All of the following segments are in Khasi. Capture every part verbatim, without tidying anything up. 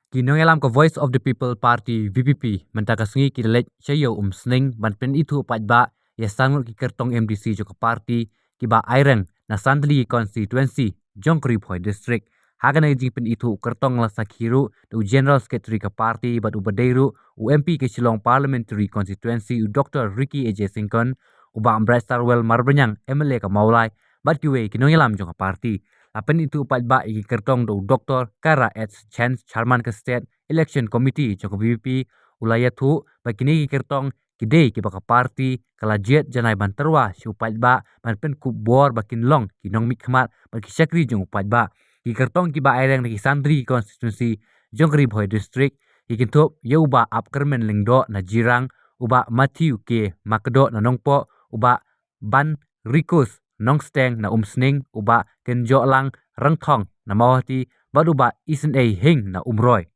Ki nongïalam ka Voice of the People Party, V P P, mynta ka sngi ki la leit sha ïew Umsning ban pynithuh paidbah ïa san ngut ki kyrtong M D C jong ka party kiba aireng na san tylli ki constituency jong ka Ri Bhoi District. Ha kane ka jingpynithuh kyrtong la sakhi ruh da u General Secretary ka party bad uba dei ruh u M P ka Shillong Parliamentary Constituency, u Doctor Ricky A J Syngkon, u Bah Brightstarwell Marbaniang, M L A ka Mawlai, bad kiwei ki nongïalam jong ka party. La pynithuh paidbah ïa ki kyrtong da u Doctor Kara H Chance, Chairman ka State Election Committee jong ka V P P, u la ïathuh ba kine ki kyrtong ki dei kiba ka party ka la jied janai ban tyrwa sha u paidbah ban pynkup bor ba kin long ki nongmihkhmat bad ki shakri jong u paidbah. Ki kyrtong kiba aireng na ki san tylli ki constituency jong ka Ri Bhoi District ki kynthup ïa u Bah Apkyrmen Lyngdoh na Jirang, u Bah Matthew K Makdoh na Nongpoh, u Bah Ban Rikus Nongsteng na Umsning, u Bah Kynjohlang Rangthong na Mawhati, bad u Bah Isynei Hing na Umroi.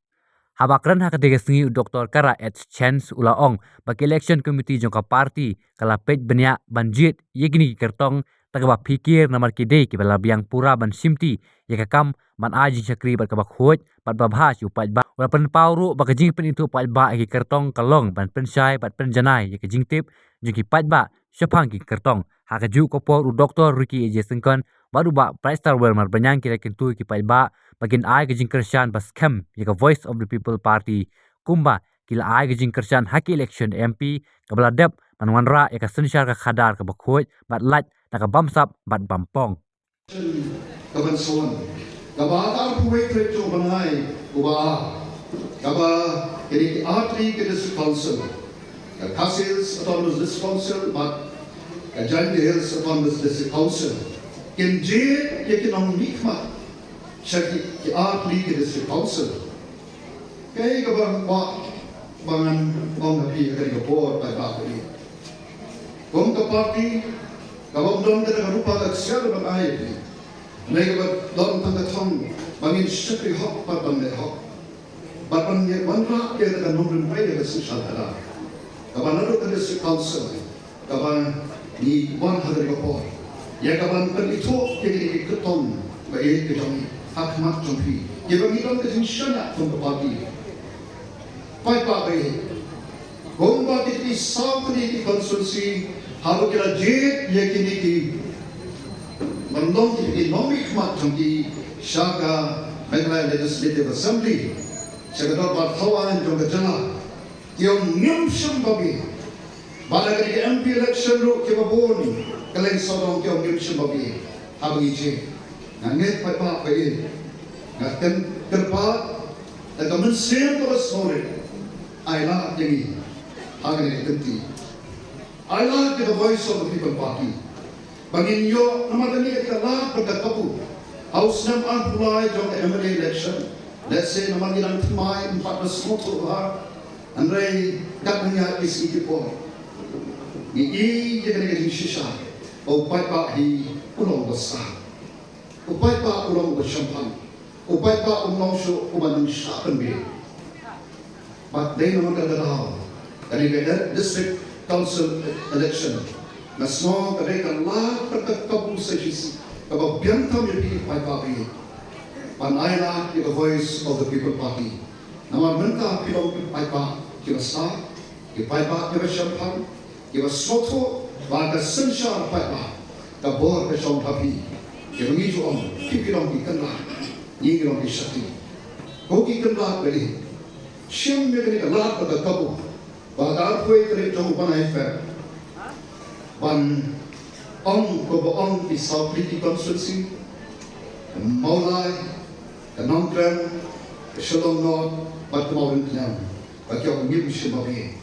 Haba kren ha katei ka sngi, u Doctor Kara H Chance u la ong ba ka Election Committee jong ka party ka la peit bniah ban jied ïa kine ki kyrtong da kaba phikir namar ki dei kiba la biang pura ban shimti ïa ka kam ban ai jingshakri bad kaba khuid bad ba bha sha u paidbah. U la pynpaw ruh ba ka jingpynithuh paidbah ïa ki kyrtong ka long ban pynshai bad pynjanai ïa ka jingtip jong ki paidbah shaphang ki kyrtong. Ha kajuh ka por, u Doctor Ricky A J Syngkon bad u Bah Brightstarwell Marbaniang ki la kyntu ïa ki paidbah ba kin ai ka jingkyrshan ba skhem ïa ka Voice of the People Party, kumba ki la ai ka jingkyrshan ha ka election M P kaba la dep ban wanrah ïa ka synshar ka khadar kaba khuid bad lait na ka bamsap bad bampong. Ka ban sa wan, kaba ar phew wei tarik jong u bnai uba ar, kaba kine ki artylli ki District Council, ka Khasi Hills Autonomous District Council bad ka Jaintia Hills Autonomous District Council, kin jied ïa ki nongmihkhmat sha ki, ki artylli ki District Council. Kaei kaba nga kwah ba ngan ong ha phi ha kane ka por, paidbah ba ïeit. Kum ka party, kaba ym don kata ka rupa ka ksiar ban ai ïa phi. Hynrei kaba don tang ka thong ba ngin shakri hok bad ban leh hok, bad ban ïa wanrah ïa kata ka nongrim briew ïa ka synshar khadar. Kaba naduh ka District Council, kaba ngi wan ha kane ka por, ïa kaban pynithuh ïa kine ki kyrtong ba ïeit ka jong ngi ha khmat jong phi, ïa ba ngi don ka jingshaniah kum ka party. Paidbah ba ïeit, kumba kine ki saw tylli ki constituency, haba ki la jied ïa kine ki, ban long kine ki nongmihkhmat jong ki sha ka Meghalaya Legislative Assembly, sha ka dorbar thaw aiñ jong ka jylla, ki ong ngim shym ba bieit. Bad ha kane ka M P election ruh kiba bun, kylleng sawdong ki ong ngim shym ba bieit. Haba ngi jied, nga ngeit paidbah ba ïeit, nga kyrpad da ka mynsiem kaba sngewrit, ai lad ïa ngi ha kane ka kynti. Ai lad ïa ka Voice of the People Party ba ngin ïoh, namar kane ka dei ka lad bad ka kabu. Ha u snem arphew lai jong ka M L A election, let's say namar ngi dang thymmai, ym pat da sngewthuh bha, hynrei kat nang ïa ki sngi ki por, ngi i ïa kane ka jingshisha ba u paidbah hi u long uba sah, u paidbah u long uba shemphang, u paidbah um long shuh uba nang shah pynbiej. Bad dei namar kata ka daw, kane ka District Council election, nga sngew ka dei ka lad bad ka kabu sa shisha kaba biang tam ïa phi paidbah ba ïeit, ban ai lad ïa ka Voice of the People Party. Namar mynta phi long ki paidbah kiba sah, ki paidbah kiba shemphang, kiba sngewthuh ba ka synshar paidbah ka bor ka shong ha phi. Kiba ngi ju ong, phi ki long ki kynrad, ngi ki long ki shakri. Ko ki kynrad ba ïeit, shim ïa kane ka lad bad ka kabu, ba ka arphew wei tarik jong u bnai Feb, ban ong kumba ong ki saw tylli ki constituency, ka Mawlai, ka Nongkrem, ka Shillong North bad ka Mawryngkneng, ba ki ong ngim shym ba bieit.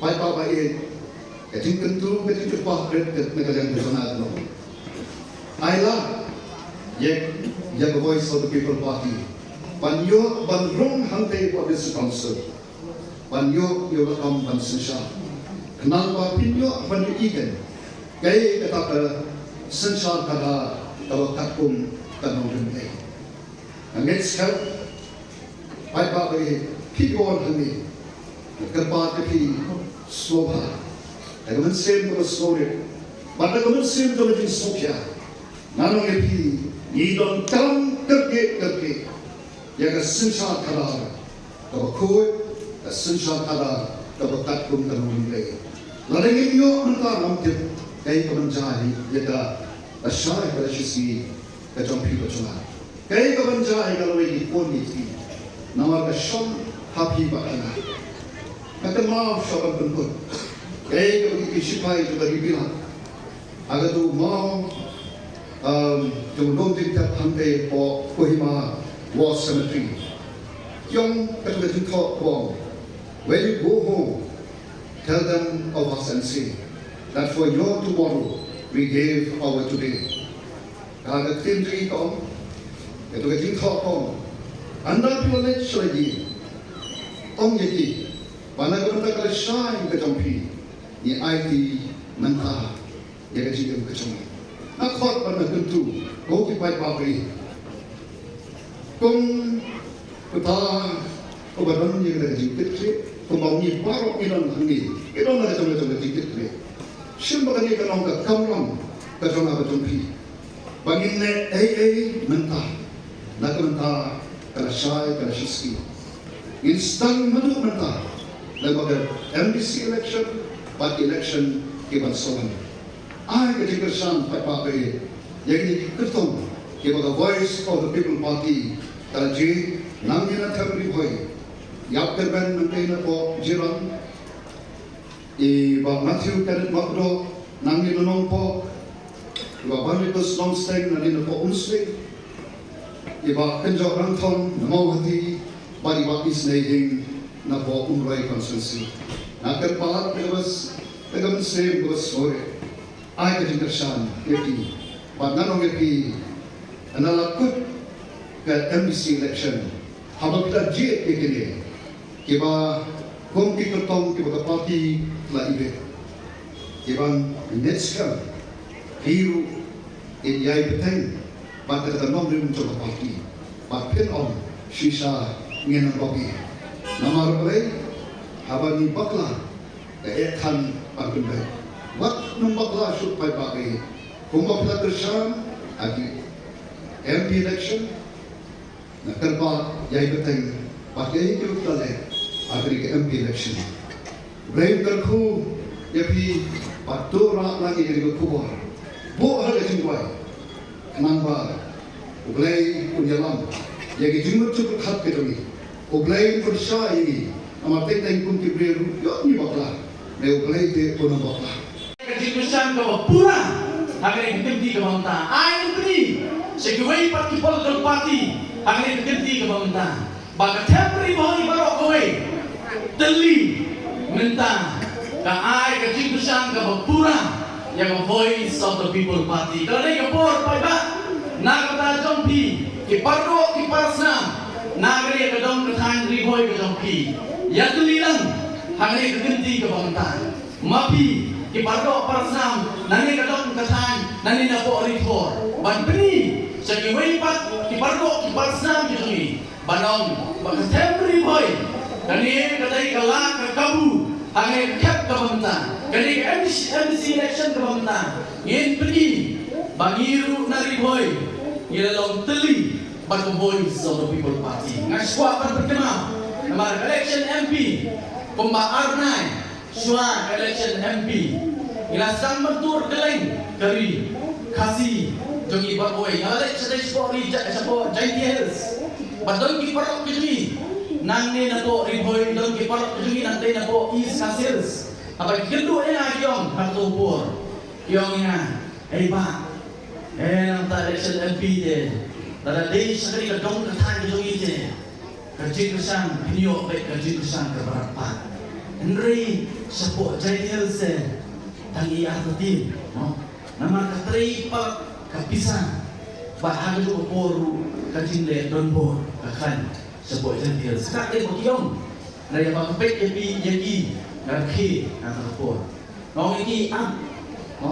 Paidbah ba ïeit, ka jingkyntu, ka jingkyrpad rit na ka liang ka jong nga ka long, ai lad ïa, ïa ka Voice of the People Party ban ïoh ban rung hangtei ha District Council, ban ïoh ïa u lakam ban synshar, khnang ba phin ïoh ban ïohi kein kaei kata ka synshar khadar kaba katkum ka nongrim ei. Nga ngeit skhem, paidbah ba ïeit, phi kiba wan hangne, nga kyrpad ïa phi, sngewbha, da ka mynsiem kaba sngewrit bad da ka mynsiem kaba jingsngewkhia, ngan ong ïa phi, ngi donkam kyrkieh kyrkieh Ïa ka synshar khadar kaba khuid, ka synshar khadar kaba katkum ka nongrim. Lada ngim ïoh mynta ngam tip kaei kaban jia ïa ka lashai ka lashisngi ka jong phi ka jong nga. Kaei kaban jia ïa ka lawei ki khun ki kti. Namar ka shong ha phi bad ha nga. Nga kynmaw shuwa ban pynkut kaei kaba ki shipai jong ka Ri Bhoi Lad ha ka tu maw, um, jong u nongthied hangtei hapoh Kohima War Cemetery. Ki ong katu ka jingthoh ka ong, "When you go home, tell them of us and say that for your tomorrow we gave our today." Ka, ka ktien jong ngi ka ong, katu ka jingthoh ka ong, ynda phi la leit sha la ïing, ong ïa ki ba na ka bynta ka lashai ka jong phi, ngi aiti mynta ïa ka jingim ka jong ngi. Nga khot ban da kyntu, ko ki paidbah, kum kata, ko ba don ïa ka jingkit khlieh, kumba ngi baroh ngi don hangne, ngi don ha ka jong ka jong ka jingkit khlieh. Shim ba kane ka long ka kamram ka jong nga ka jong phi. Ba ngin leh ei ei mynta na ka bynta ka lashai ka lashisngi. Ngin sdang naduh mynta lyngba ka M D C election bad election kiban sa wan. Ai ka jingkyrshan paidbah, ïa kine ki kyrtong kiba ka Voice of the People Party ka la jied nangne na Them Ri Bhoi. Ïap Kyrmen nangtei napoh Jirang, i Bah Matthew Kenneth Makdoh nangne na Nongpoh, i Bah Barnabas Longsteng nangne napoh Umsning, i Bah Kynjoh Rangthong na Mawhati, bad i Bah Isnei Hing napoh Umroi constituency. Nga kyrpad da kaba s-, da ka mynsiem kaba sngewrit, ai ka jingkyrshan ïa phi. Bad ngan ong ïa phi, ynda la kut ka M D C election, haba phi la jied ïa kine kiba kum ki kyrtong kiba ka party la ibit, kiban ngeit skhem, phi ruh in ïai bteng bad kata ka nongrim jong ka party. Bad phin ong shisha ngin ym bakla. Namar balei? Haba ngi bakla, ka eh than ban pynbeit. Wat nym bakla shuh paidbah, kumba phi la kyrshan ha ki M P election. Nga kyrpad ïai bteng bad ïa kiba phi la leh ha kane ka M P election. U Blei un kyrkhu ïa phi bad to rah lang ïa kane ka khubor. Buh ha ka jingduwai. Khnang ba U Blei un ïalam ïa ki jingmut jingpyrkhat ka jong ngi. U Blei un pynshai ïa ngi. Namar teng teng kum ki briew ruh ïoh ngi bakla. Hynrei U Blei te un ym bakla. Ka jingkyrshan kaba pura ha kane ka kynti kaba mynta. Ai pyni sha kiwei pat ki political party ha kane ka kynti kaba mynta. Ba ka Them Ri Bhoi baroh kawei, tylli mynta, ka ai ka jingkyrshan kaba pura ïa ka Voice of the People Party. Ka dei ka por paidbah, na ka bynta jong phi ki pardoh ki parsnam na kane ka dong ka thaiñ Ri Bhoi ka jong phi. Ïa tylli lang ha kane ka kynti kaba mynta. Ma phi ki pardoh parsnam na kane ka dong ka thaiñ, na kane napoh Ri Bhoi, ban pyni sha kiwei pat ki pardoh ki parsnam ki jong ngi. Ban ong ba ka Them Ri Bhoi, kane ka dei ka la ka kabu ha kane ka khep kaba mynta, kane ka M D C, M D C election kaba mynta. Ngin pyni ba ngi ruh na Ri Bhoi ngi la long tylli bad ka Voice of the People Party. Nga shu kwah ban pynkynmaw, namar ka election M P kumba ar bnai shuwa ka election M P, ngi la sdang ban tur kylleng ka ri Khasi jong ngi baroh kawei. Nga la leit shapoh ri Ja-, shapoh Jaintia Hills. Bad don ki paralok ki jong ngi nangne napoh Ri Bhoi, don ki paralok ki jong ngi nangtei napoh East Khasi Hills. Haba ki kynduh ïa nga ki ong ha kato ka por, ki ong ïa nga, "Ei bah, eh, nangta election M P te, lada dei sha kane ka dong ka thaiñ ka jong ngi te, ka jingkyrshan phin ïoh beit ka jingkyrshan kaba radpat. Hynrei shapoh Jaintia Hills te, tang i artatien, no? Namar ka trei pat ka pisa, bad ha kajuh ka por ruh ka jingleh donbor ka khlaiñ shapoh Jaintia Hills." Ka dei ba ki ong, hynrei haba nga peit ïa phi, ïa ki, nga rkhie ha kata ka por. Nga ong ïa ki, ah, no?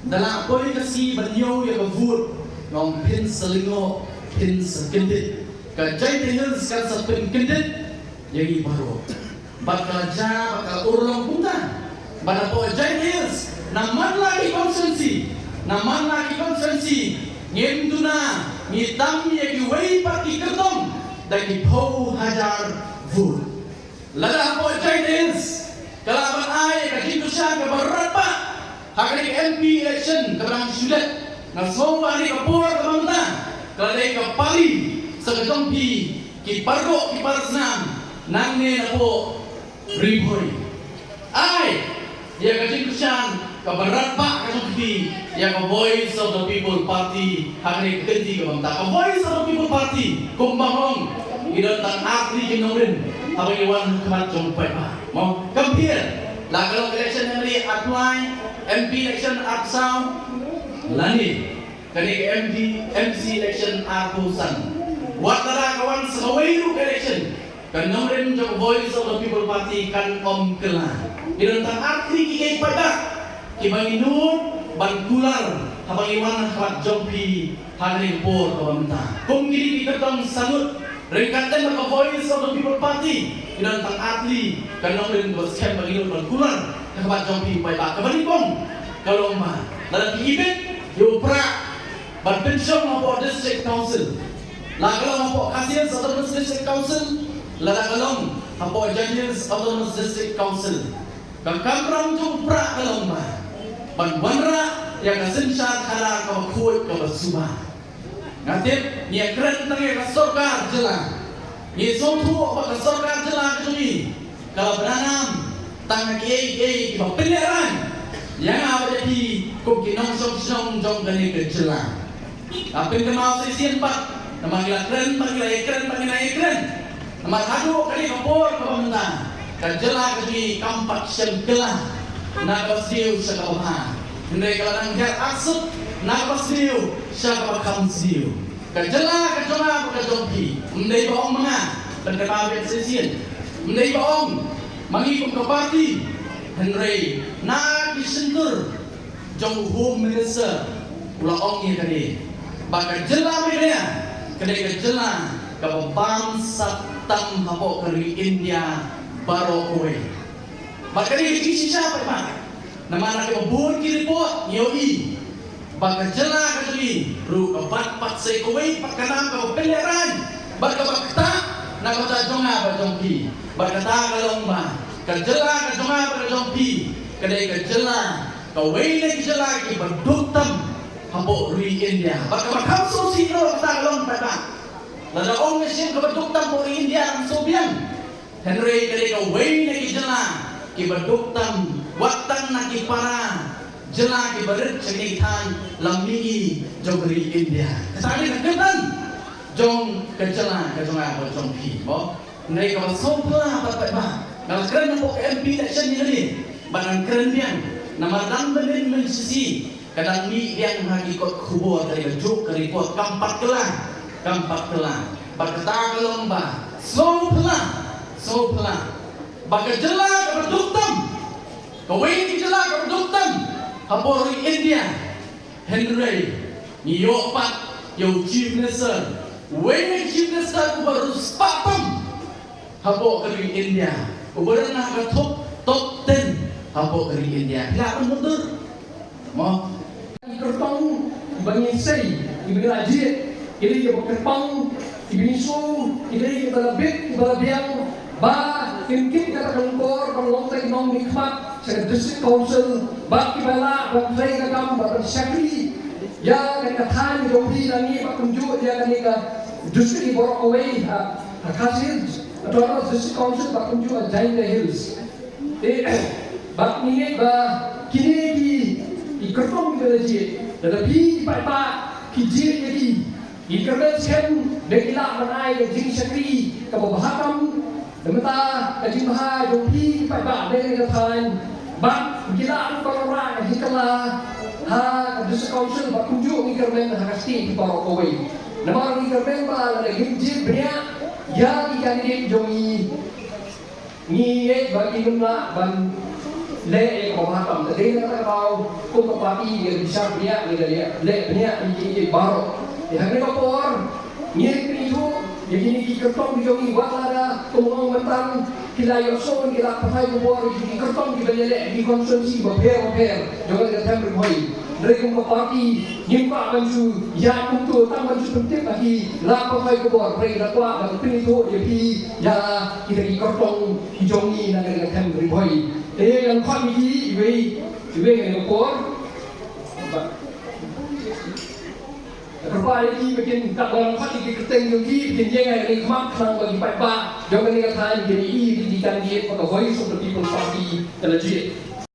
Da la poi ka sngi ban ñiew ïa ka vote, nga ong phin sa lyngngoh, phin sa kyndit. Ka Jaintia Hills kan sa pynkyndit ïa ngi baroh. Bad ka la jia, bad ka la urlong kumta. Bad napoh Jaintia Hills, na man la ki constituency, na man la ki constituency, ngim duna ngi tam ïa kiwei pat ki kyrtong Ki phew hajar vote. Lada hapoh Jaintia Hills ka lah ban ai ka jingkyrshan kaba radbah ha kane ka M P election kaba dang shu dep, nga sngew ba ha kane ka por kaba mynta ka la dei ka pali sa ka jong phi ki paralok ki parasnam nangne napoh Ri Bhoi. Ai ïa ka jingkyrshan kaba radbah ka jong phi ïa ka Voice of the People Party ha kane ka kynti kaba mynta. Ka Voice of the People Party kumba ong, ngi don tang artylli ki nongrim haba ngi wan ha khmat jong u paidbah. Mo, kam pher la ka long election M L A arphew lai, M P election arphew saw, lane kane ka M D, M C election arphew san. Wat lada ka wan sa kawei ruh ka election, ka nongrim jong Voice of the People Party kan ym kylla. Ngi don tang artylli ki paidbah kiba ngi nud ban kular haba ngi wan ha khmat jong phi ha kane ka por kaba mynta. Kum kine ki kyrtong sangud ryngkat lem bad ka Voice of the People Party, ngi don tang artylli ka nongrim kaba skhem ba ngi nud ban kular ha khmat jong phi paidbah. Kaba nyngkong ka long ba lada phi ibit ïa u prah ban pynshong hapoh District Council, la ka long hapoh Khasi Hills Autonomous District Council, lada ka long hapoh Jaintia Hills Autonomous District Council, ka kamram jong u prah ka long ba ban wanrah ïa ka synshar khadar kaba khuid kaba suba. Nga tip ngi ïakren tang ïa ka sorkar jylla. Ngi sngewthuh ba ka sorkar jylla ka jong ngi ka la bynrap tang ha kiei kiei kiba pynlehraiñ ïa nga bad ïa phi kum ki nongshong shnong jong kane ka jylla. Nga pynkynmaw sa shisien pat namar ngi la kren, ba ngi la ïakren, ba ngi la ïakren. Namar haduh kane ka por kaba mynta ka jylla ka jong ngi kam pat shym kylla na kaba sniew sha kaba bha, hynrei ka la nang hiar arsut na kaba sniew sha kaba kham sniew. Ka jylla ka jong nga bad ka jong phi, ym dei ba ong ma nga, ban kynmaw biang sa shisien, ym dei ba ong ma ngi kum ka party, hynrei na ki shyntur jong u Home Minister u la ong ïa kane ba ka jylla Meghalaya ka dei ka jylla kaba bam sat tam hapoh ka ri India baroh kawei. Bad ka dei ka jingshisha pat, namar na kiba bun ki report ngi ïohi ba ka jylla ka jong ngi ruh ka bat pat sa kawei pat ka nam kaba pynlehraiñ bad kaba ktah na ka bynta jong nga bad jong phi. Bad kata ka long ba ka jylla ka jong nga bad ka jong phi ka dei ka jylla, kawei na ki jylla kiba duk tam hapoh ri India. Bad kaba kham sngewsih ruh kata ka long pat ba lada ong ka shim kaba duk tam hapoh ri India, kan sngewbiang. Hynrei ka dei kawei na ki jylla kiba duk tam wat tang na ki para jylla kiba rit sha kine ki thaiñ lam mihngi jong ka ri India. Kata ka dei ka kyrdan jong ka jylla ka jong nga bad jong phi, mo. Hynrei kaba sngewphylla pat ba nga la kren hapoh ka M P election ïa kane, bad ngan kren biang namar dang mynnin mynshisha ka dang mih biang ha ki kot khubor, ka dei kajuh ka report, kam pat kylla, kam pat kylla. Bad kata ka long ba sngewphylla, sngewphylla ba ka jylla kaba duk tam, kawei na ki jylla kaba duk tam hapoh ri India, hynrei ngi ïoh pat ïa u Chief Minister, uwei na ki Chief Minister uba riewspah tam hapoh ka ri India, uba don ha ka top, top ten hapoh ka ri India. Phi lah ban mutdur, mo? Ki kyrtong kiba ngi sei, kiba ngi la jied, ki dei kiba kyrpang, kiba ngi shu, ki dei kiba la bit, kiba la biang, ba kin kit kata ka longkor ban long tang ki nongmihkhmat sha ka District Council, bad kiba lah ban trei ka kam bad ban shakri ïa kane ka thaiñ jong phi na ngi, bad kumjuh ïa kane ka district baroh kawei ha, ha Khasi Hills Autonomous District Council bad kumjuh ha Jaintia Hills. Te bad ngi ngeit ba kine ki, ki kyrtong kiba la jied, lada phi ki paidbah ki jied ïa ki, ki kyrmen skhem ba ki lah ban ai ka jingshakri kaba bha tam. Namar ka jingbha jong phi ki paidbah ha kane ka thaiñ, bad ki lah ruh ban wanrah ka jingkylla ha ka District Council bad kumjuh ngi kyrmen ha ka state baroh kawei. Namar ngi kyrmen ba lada ngim jied bniah ïa ki candidate jong ngi, ngi ngeit ba kim lah ban leh ïa kaba bha tam. Te dei na kata ka daw kum ka party ngi la bishar bniah, ngi la leh, leh bniah ïa ki, ïa ki baroh. Te ha kane ka por ngi pynithuh ïa kine ki kyrtong ki jong ngi, wat lada kum ong mynta ki la ïohsngew, ki la pathai khubor ïa ki kyrtong kiba ïaleh ki constituency bapher bapher jong ka Them Ri Bhoi. Hynrei kum ka party ngim kwah ban shu ïaid kumto, tang ban shu pyntip ha ki la pynhoi khubor, hynrei nga kwah ban pynithuh ïa phi ïa kita ki kyrtong ki jong ngi na kane ka them Ri Bhoi. Te ngan khot ïa ki iwei iwei ha kane ka por. Kyrpad ïa ki ba kin, katba ngan khot ïa ki kyrteng jong ki, ba kin ïeng ha kane ka khmat khnang ba ki paidbah jong kane ka thaiñ kin ïohi ïa ki candidate ba ka Voice of the People Party ka la jied.